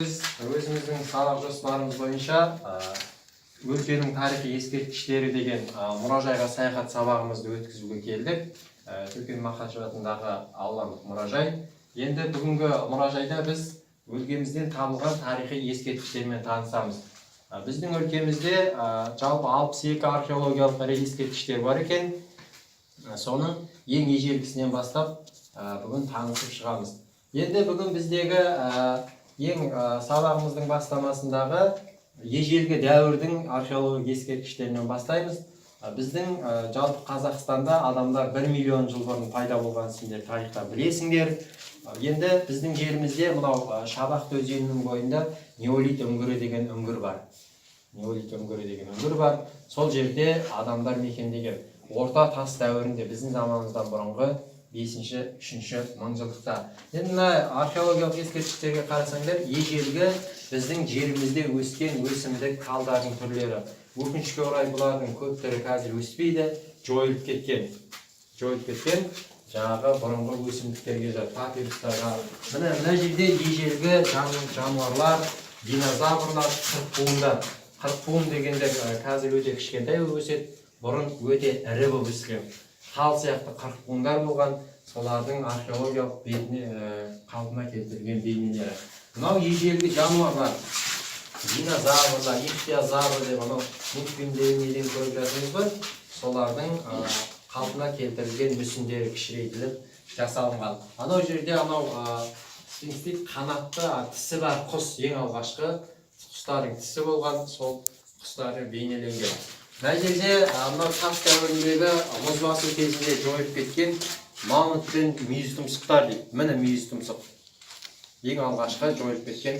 Біз өзіміздің сабақ жоспарымыз бойынша өлкенің тарихи ескерткіштері деген мұражайға саяхат сабағымызды өткізуге келдік. Төкен Мақашев атындағы аудандық мұражай. Енді бүгінгі мұражайда біз өлкемізден табылған тарихи ескерткіштермен танысамыз. Біздің өлкемізде жалпы 62 археологиялық ірі ескерткіштер бар екен. Соның ең ежелгісінен бастап бүгін танысып шығамыз. Енді бүгін біздегі ең сабағымыздың бастамасындағы ежелгі дәуірдің археологиялық ескерткіштерінен бастаймыз. Біздің жалпы Қазақстанда адамдар 1 миллион жыл бұрын пайда болған, сендер тарихтан білесіңдер. Енді біздің жерімізде мынау Шабақты өзенінің бойында неолит үңгірі деген үңгір бар. Неолит үңгірі деген үңгір бар. Сол жерде адамдар мекендеген. Орта тас дәуірінде, біздің заманымыздан бұрынғы бесінші, үшінші мыңжылдықта. Енді мына археологиялық ескерткіштерге қарасаңдар, ежелгі біздің жерімізде өскен өсімдік, талдардың түрлері. Өкінішке орай, бұлардың көп түрі қазір өспейді, жойылып кеткен. Жойылып кеткен жаңағы бұрынғы өсімдіктерге жатады, папирустарға. Міне, мына жерде ежелгі жануарлар, динозаврлар, қырықбуындар. Қырықбуын дегендер қазір өте кішкентай болып өседі, бұрын өте ірі болып өскен. Тал сияқты қырықбуындар болған, солардың археологиялық бетіне қалпына келтірілген бейнелері. Мынау ежелгі жануарлар, динозаврлар, ихтиозавр деп анау мультфильмдегі неден көріп жатырмыз ғой, солардың қалпына келтірілген мүсіндері кішірейтіліп жасалынған. Анау жерде анау сфинкс дейді, қанатты, тісі бар құс, ең алғашқы құстардың тісі болған, сол құстары бейнеленген. Мына жерде мынау тас дәуіріндегі мұз басу кезінде жойып кеткен мамонт пен мүйіз тұмсықтар дейді. Міне, мүйіз тұмсық. Ең алғашқы жойылып кеткен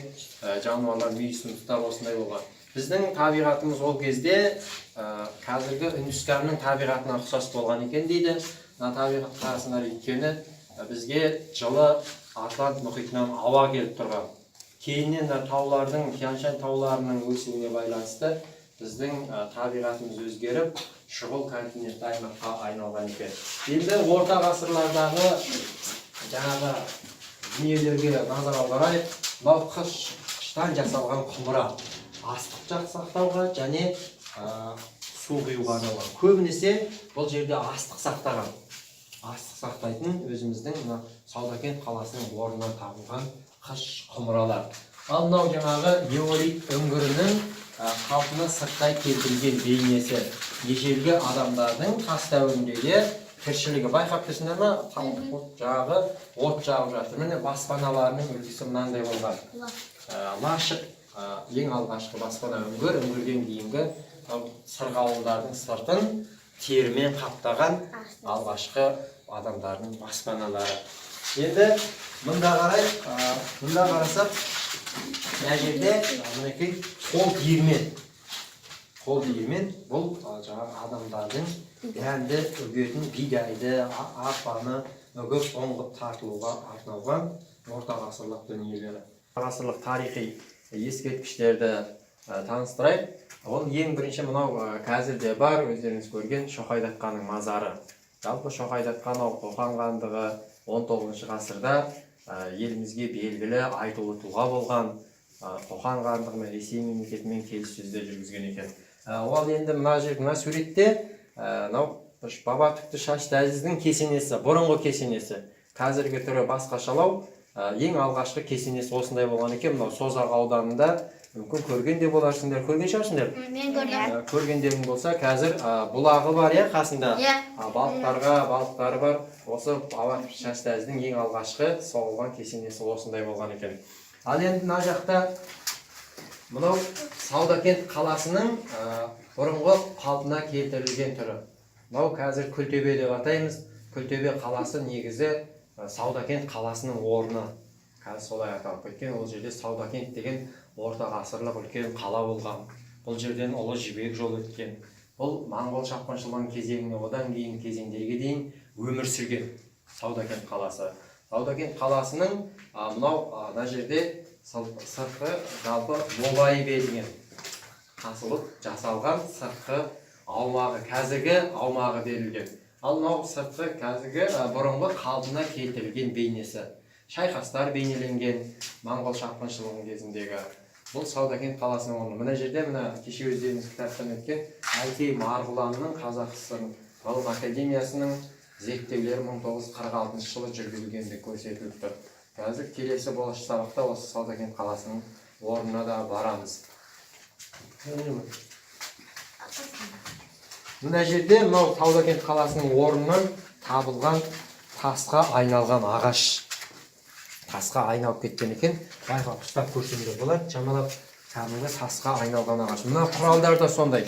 жануарлар, мүйіз тұмсықтар осындай болған. Біздің табиғатымыз ол кезде қазіргі Үндістанның табиғатына ұқсас болған екен дейді. Мына табиғат қарасыңдар, өйткені бізге жылы Атлант мұхитынан ауа келіп тұрған. Кейіннен мына таулардың, Тянь-Шань тауларының өсуіне байланысты біздің табиғатымыз өзгеріп, шұғыл континентті аймаққа айналған екен. Енді орта ғасырлардағы жаңағы дүниелерге назар аударайық. Мынау қыштан жасалған құмыра, астық сақтауға және су құюға арналған. Көбінесе бұл жерде астық сақтаған, астық сақтайтын өзіміздің мына Саудакент қаласының орнынан табылған қыш құмыралар. Ал мынау жаңағы неолит үңгірінің қалпына сырттай келтірілген бейнесі, ежелгі адамдардың тас дәуіріндегі тіршілігі. Байқап тұрсыңдар ма, жаңағы от жағып жатыр. Міне, баспаналарының үлгісі мынандай болған. Лашық, ең алғашқы баспана үңгір, үңгірден кейінгі мынау сырғауылдардың сыртын терімен қаптаған алғашқы адамдардың баспаналары. Енді мында қарай, мында қарасақ, мына жерде мінекей, қол диірмен. Қол диірмен бұл жаңағы адамдардың дәнді үгетін, бидайды, арпаны үгіп, ұн қылып тартылуға арналған орта ғасырлық дүниелері. Ғасырлық тарихи ескерткіштерді таныстырайық. Ол ең бірінші мынау қазір де бар, өздеріңіз көрген Шоқай датқаның мазары. Жалпы Шоқай датқа мынау Қоқан хандығы 19 ғасырда елімізге белгілі айтулы тұлға болған, Қоқан хандығы мен Ресей мемлекетімен келіссөздер жүргізген екен. Ол енді мына жер, мына суретте мынау Баба Түкті Шаштәзіздің кесенесі, бұрынғы кесенесі, қазіргі түрі басқашалау. Ең алғашқы кесенесі осындай болған екен. Мынау Созақ ауданында, мүмкін, көрген де боларсыңдар, көрген шығарсыңдар. Мен көрдім. Көргендерің болса, қазір бұлағы бар, иә, қасында. Иә. Балықтарға, балықтары бар. Осы Баба Шаштәздің ең алғашқы соғылған кесенесі осындай болған екен. Ал енді мына жақта мынау Саудакент қаласының бұрынғы қалпына келтірілген түрі. Мынау қазір Күлтөбе деп атаймыз. Күлтөбе қаласы негізі Саудакент қаласының орны, қазір солай аталып кеткен. Ол жерде Саудакент деген орта ғасырлық үлкен қала болған. Бұл жерден Ұлы Жібек жолы өткен. Бұл моңғол шапқыншылығының кезеңіне, одан кейін кезеңдерге дейін өмір сүрген Саудакент қаласы. Саудакент қаласының мынау мына жерде сыртқы жалпы нобайы берілген, қасылып жасалған сыртқы аумағы, қазіргі аумағы берілген. Ал мынау сыртқы қазіргі бұрынғы қалпына келтірілген бейнесі. Шайқастар бейнеленген, моңғол шапқыншылығының кезіндегі. Бұл Саудакент қаласының орны. Мына жерде, мына кеше өздеріңіз кітаптан өткен Әлкей Марғұланның, Қазақ ССР ғылым академиясының зерттеулері 1946 жылы жүргізілген деп көрсетіліп тұр. Қазір келесі болашақ сабақта осы Саудакент қаласының орнына да барамыз. Мына жерде мынау Саудакент қаласының орнынан табылған тасқа айналған ағаш, тасқа айналып кеткен екен. Байқап, ұстап көрсеңдер болады, шамалап кәдімгі тасқа айналған ағаш. Мына құралдар да сондай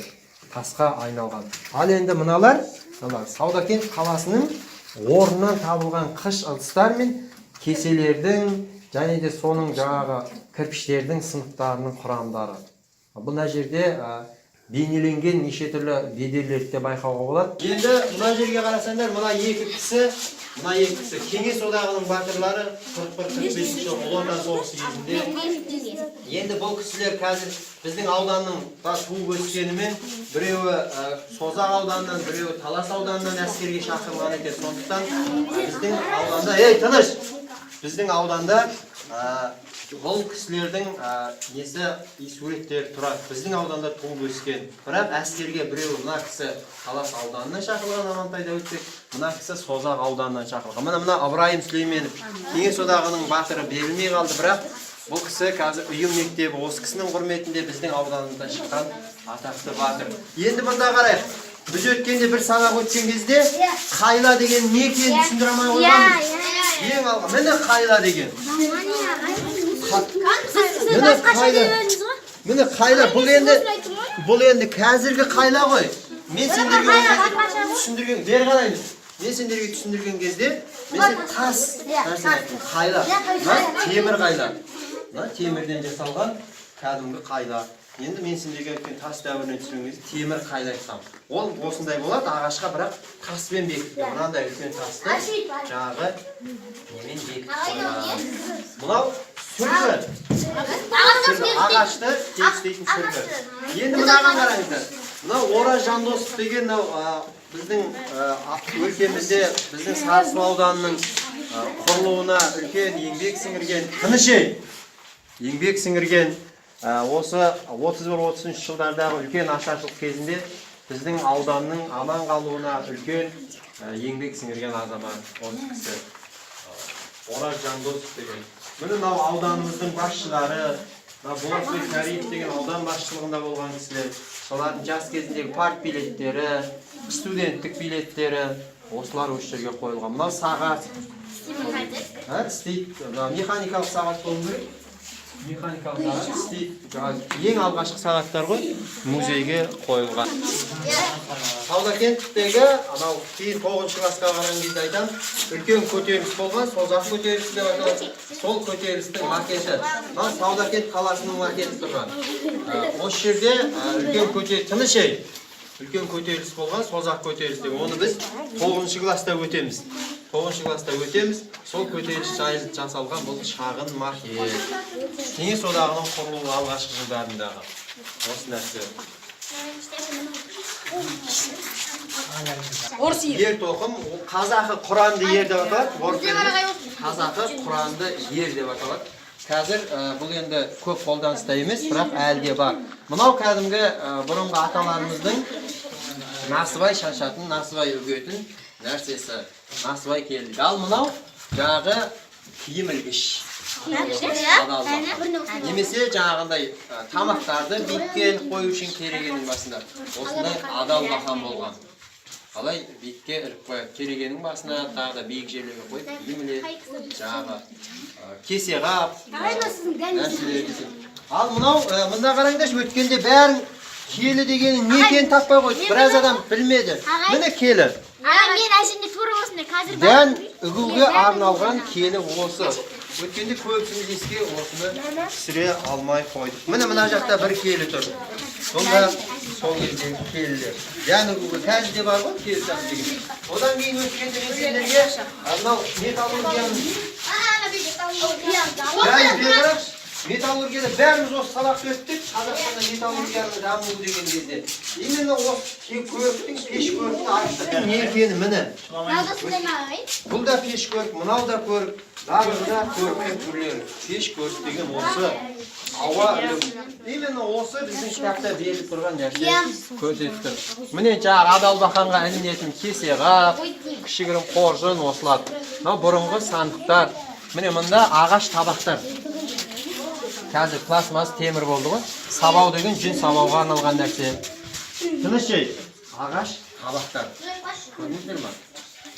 тасқа айналған. Ал енді мыналар Саудакент қаласының орнынан табылған қыш ыдыстар мен кеселердің және де соның жаңағы кірпіштердің сынықтарының құрамдары. Бұл мына жерде бейнеленген неше түрлі бедерлерді де байқауға болады. Енді мына жерге қарасаңдар, мына екі кісі Кеңес Одағының батырлары, 41-45 жылы Ұлы Отан соғысы кезінде. Енді бұл кісілер қазір біздің ауданның да туып өскенімен, біреуі Созақ ауданынан, біреуі Талас ауданынан әскерге шақырылған екен. Сондықтан біздің ауданда, ей, тыныш, біздің ауданда бұл кісілердің несі, суреттері тұрады. Біздің ауданда туып өскен, бірақ әскерге біреуі, мына кісі Талас ауданынан шақырылған, Амантай Дәуітбек, мына кісі Созақ ауданынан шақырылған. Міне, мына Ыбырайым Сүлейменов, Кеңес Одағының батыры, берілмей қалды, бірақ бұл кісі қазір ұйым мектебі осы кісінің құрметінде, біздің ауданымыздан шыққан атақты батыр. Енді мында қарайық. Біз өткенде бір сабақ өткен кезде қайла деген не екенін түсіндіре алмай қойғанбыз. Ең алға, міне, қайла деген. Міне, қайла. Міне, қайла. Бұл енді қазіргі қайла ғой. Мен сендерге ол кезде түсіндірген, бері қараймыз. Мен сендерге түсіндірген кезде мен сен тас нәрсені айттым. Қайла. Мына темір қайла. Мына темірден жасалған кәдімгі қайла. Енді мен сендерге өткен тас дәуіріне түсірген кезде темір қайла айтқам. Ол осындай болады, ағашқа, бірақ таспен бекітілген. Мынандай үлкен тасты жаңағы немен бекітіп қойған. Мынау сүргі. Сүргі, ағашты тегістейтін сүргі. Енді мынаған қараңыздар. Мынау Ораз Жандосов деген мынау біздің өлкемізде, біздің Сарысу ауданының құрылуына үлкен еңбек сіңірген, тыныш ей, еңбек сіңірген, осы 31-33 жылдардағы үлкен ашаршылық кезінде біздің ауданның аман қалуына үлкен еңбек сіңірген азамат осы кісі. Ораз Жандосов деген. Міне, мынау ауданымыздың басшылары, мына Болатбек Кариев деген аудан басшылығында болған кісілер, солардың жас кезіндегі партбилеттері, студенттік билеттері, осылар осы жерге қойылған. Мынау сағат, а, істейді. Мына механикалық сағат болу керек. Механикалық сағат істейді. Жаңағы ең алғашқы сағаттар ғой музейге қойылған. Саудакенттегі анау кейін тоғызыншы классқа барған кезде айтамын, үлкен көтеріліс болған, Созақ көтерілісі деп аталады. Сол көтерілістің макеті. Мынау Саудакент қаласының макеті тұрған. Осы жерде үлкен көтеріліс, тыныш ей, үлкен көтеріліс болған, Созақ көтерілісі деген. Оны біз тоғызыншы класста өтеміз. Тоғызыншы класста өтеміз. Сол көтеріліс жайлы жасалған бұл шағын макет. Кеңес Одағының құрылуы алғашқы жылдарындағы осы нәрсе. Орыс ер. Ер тоқым, ол қазақы құранды ер деп аталады. Орыс тілінде қазақы құранды ер деп аталады. Қазір бұл енді көп қолданыста емес, бірақ әлі де бар. Мынау кәдімгі бұрынғы аталарымыздың насыбай шашатын, насыбай үгетін нәрсесі. Насыбай келді. Ал мынау жаңағы киім ілгіш. Адал бақа. Немесе жаңағындай тамақтарды биікке іліп қою үшін керегенің басында осындай адал бақан болған. Қалай биікке іліп қояды? Керегенің басына, тағы да биік жерлерге қойып киім іледі. Жаңағы кесе қап нәрселер десек. Ал мынау мында қараңдаршы, өткенде бәрін келі дегенің не екенін таппай қойдық. Біраз адам білмеді. Міне, келі. Ана мен әшейінде тура осындай қазір. Дән үгуге арналған келі осы. Өткенде көбісіміз еске осыны түсіре алмай қойдық. Міне, мына жақта бір келі тұр. Сонда сол кездегі келілер. Дән үгуге қазір де бар ғой келі тас деген. Одан кейін өткенде мен сендерге мынау металлургияның бәрі, бері қараңызшы. Металлургияда бәріміз осы сабақты өттік. Қазақстанда металлургияның дамуы деген кезде. Именно осы көріктің, пеш көрікті айттық. Не екені, міне. Бұл да пеш көрік, мынау да көрік. Барлығы да көріктің түрлері. Пеш көрік деген осы. Ауа именно осы біздің кітапта беріліп тұрған нәрсе көрсетіп тұр. Міне, жаңағы адалбақанға ілінетін кесеқап, кішігірім қоржын осылар. Мынау бұрынғы сандықтар. Міне, мында ағаш табақтар. Қазір пластмасс, темір болды ғой. Сабау деген жүн сабауға арналған нәрсе. Тыныш ей. Ағаш табақтар. Көрдіңіздер ма?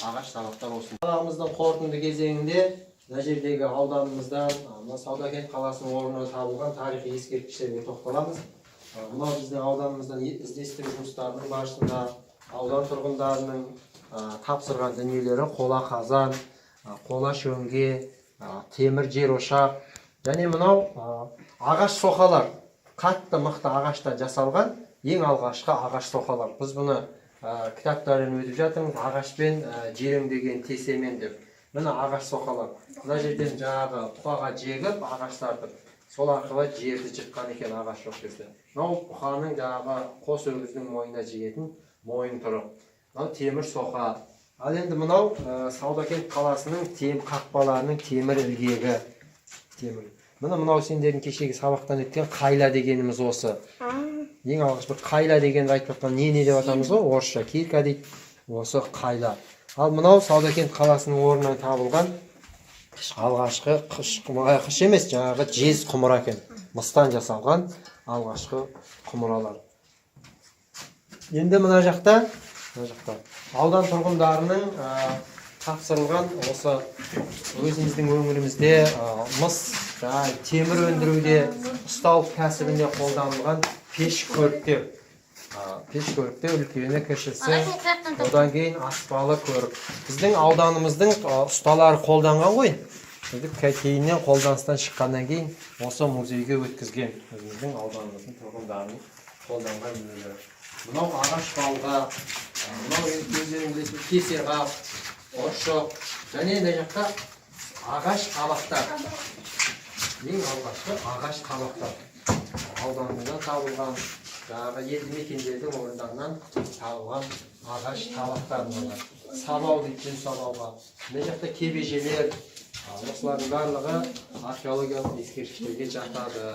Ағаш табақтар осы. Сабағымыздың қорытынды кезеңінде мына жердегі ауданымыздан, мына Саудакент қаласының орнынан табылған тарихи ескерткіштерге тоқталамыз. Мынау біздің ауданымыздан іздестіру жұмыстарының барысында аудан тұрғындарының тапсырған дүниелері: қола қазан, қола шөңге, темір жер ошақ және мынау ағаш соқалар. Қатты мықты ағаштан жасалған ең алғашқы ағаш соқалар. Біз бұны кітаптардан өтіп жатырмыз, ағашпен жер өңдеген тесемен деп. Міне, ағаш соқалар. Мына жерден жаңағы бұқаға жегіп, ағаш тартып, сол арқылы жерді жыртқан екен ағаш жоқ кезде. Мынау бұқаның, жаңағы қос өгіздің мойнына жегетін мойынтұрық. Мынау темір соқа. Ал енді мынау Саудакент қаласының қақпаларының темір ілгегі, темір. Міне, мынау сендердің кешегі сабақтан өткен қайла дегеніміз осы. Ең алғаш бір қайла дегенді айтып жатқан не не деп жатамыз ғой, орысша кирка дейді, осы қайла. Ал мынау Саудакент қаласының орнынан табылған алғашқы қыш, қыш емес, жаңағы жез құмыра екен, мыстан жасалған алғашқы құмыралар. Енді мына жақта аудан тұрғындарының тапсырылған осы өзіміздің өңірімізде мыс, жаңағы темір өндіруде, ұсталық кәсібінде қолданылған пеш көріктер. Пеш көріктер, үлкені, кішісі, одан кейін аспалы көрік. Біздің ауданымыздың ұсталары қолданған ғой. Енді кейіннен қолданыстан шыққаннан кейін осы музейге өткізген өзіміздің ауданымыздың тұрғындарының қолданған дүниелері. Мынау ағаш балға, мынау енді өздерің білетін кесеқап, ұршық және мына жақта ағаш табақтар. Ең алғашқы ағаш табақтар ауданымыздан табылған, жаңағы елді мекендердің орындарынан табылған ағаш табақтар мыналар. Сабау дейді жүн сабауға. Мына жақта кебежелер, осылардың барлығы археологиялық ескерткіштерге жатады.